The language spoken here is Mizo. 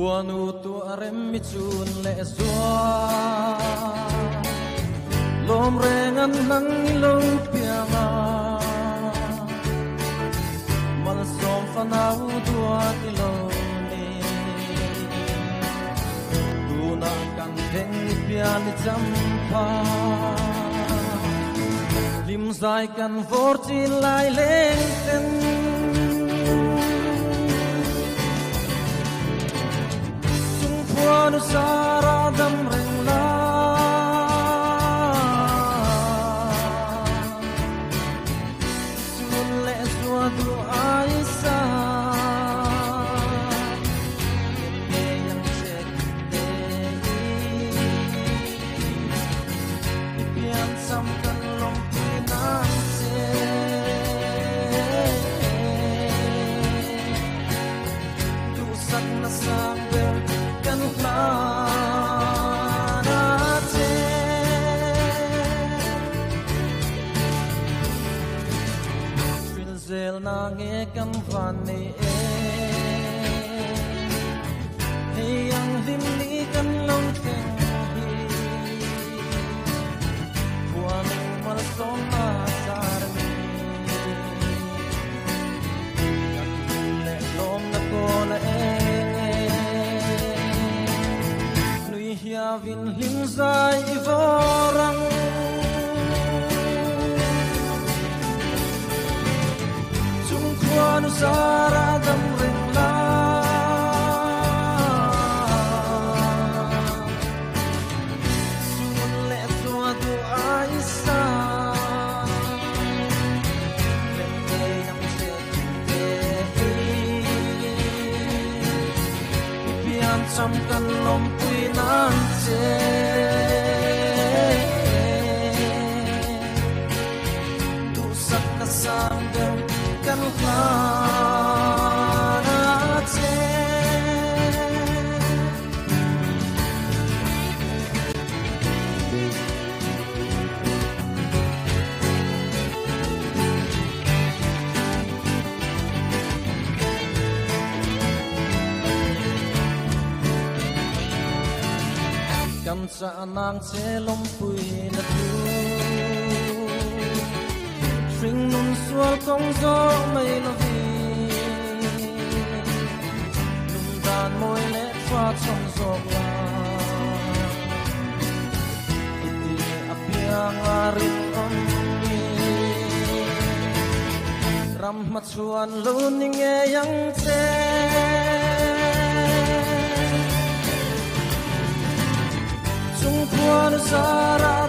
Khuanu tu a rem mi chun leh zual lawm reng an hmang i lo piang a malsawm fanau duat i lo ni tunah kan thleng i pian i champha hlim zai kan vawr chin lai leng ten Chung khuanu sara dam reng la Chun leh zua du ai sa Ngei ang che te i pian cham kan lawmpui nan che Duhsakna sang ber kan hlan a che. Hrilzelna nge kan van nei e Hei ang hlim ni kan lo thleng hi Khuanu malsawmna zar a ni. Kan hlim leh lawmna kawl a eng e Nui hiavin hlim zai i vawr ang Chung khuanu zara dam reng la Chun leh chua duh ai sa Cham kan lawmpui nan che Duhsakna sang deuh kan hlan a che. Kan chah nang che lawmpui na thu Hringnun sual kawng zawh mai lovin Lungdan mawi leh thua chhawm zawk la I ti apiang a rinawm ni Ram hmachhuan lo ni ngei ang che Chung khuanu zara.